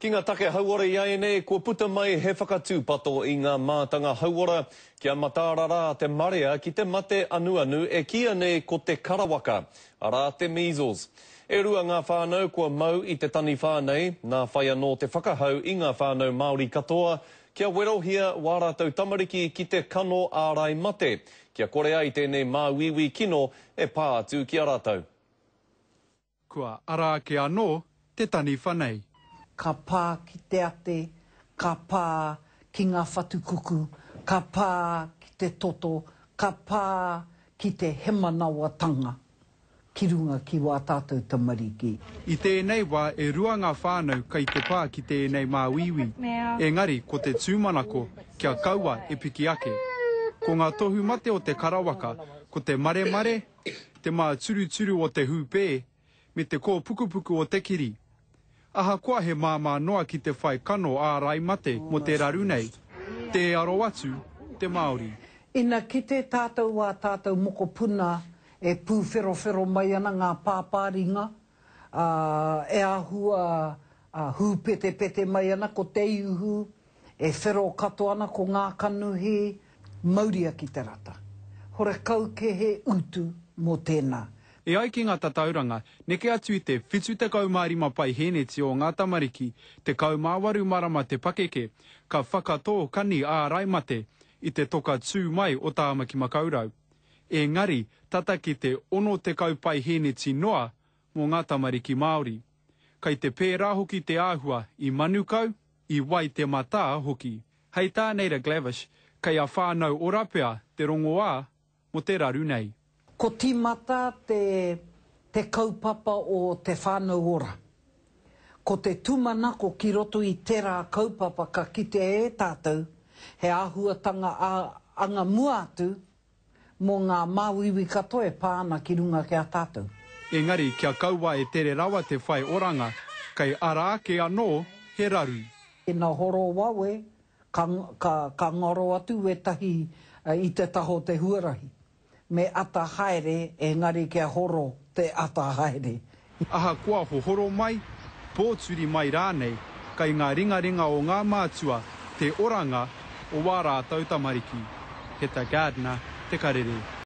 Ki ngā take hauora iaianei, kua puta mai he whakatūpato i ngā mātanga hauora kia mataara rā te marea ki te mate anuanu e kīia nei ko te karawaka, arā te measles. E rua ngā whānau kua mau i te taniwha nei, nā whai anō te whakahau i ngā whānau Māori katoa kia werohia wā rātou tamariki ki te kano ārai mate, kia kore ai tēnei māuiui kino e pā atu ki a rātou. Kua ara ake anō te taniwha nei. Ka pā ki te ate, ka pā ki ngā whatukuku, ka pā ki te toto, ka pā ki te hemanawatanga ki runga ki wā tātou tamariki. I tēnei wā e rua ngā whānau kei te pā ki tēnei māuiui, engari ko te tūmanako kia kaua e piki ake. Ko ngā tohu mate o te karawaka ko te maremare, te māturuturu o te hūpē, me te kōpukupuku o te kiri. Ahakoa he māmā noa ki te whai kano ārai mate mō te raru nei, tē aro atu te Māori. Ina kite tātou ā tātou mokopuna e pūwherowhero mai ana ngā pāpāringa, ā, e āhua hūpetepete mai ana ko te ihu, E whero katoa ana ko ngā kanuhi mauria ki te rata. Horekau ke he utu mō tēnā. E ai ki ngā tatauranga, neke atu i te 75 paihēneti o ngā tamariki 18 marama te pakeke ka whakatō kani ārai mate i te toka tū mai o Tāmaki Makaurau. Engari, tata ki te 60 paihēneti noa mō ngā tamariki Māori. Kei te pērā hoki te āhua i Manukau, i Waitematā hoki. Hei tā Neira Glavish, kei a Whānau Ora pea te rongoā mō te raru nei. Ko tīmata te te kaupapa o Te Whānau Ora. Ko te tūmanako ki roto i tērā kaupapa ka kitea e tātou he āhuatanga anga mua atu mō ngā māuiui katoa e pā ana ki runga ki a tātou. Engari kia kaua e tere rawa te whai oranga, kei ara ake anō he raru. Ina horo wawe, ka, ka, ka ngaro atu wētahi i te taha o te huarahi. Me ata haere, engari kia horo te ata haere. Ahakoa hohoro mai, pōturi mai rānei, kei ngā ringaringa o ngā mātua te oranga o wā rātou tamariki. Heta Gardiner, Te Karere.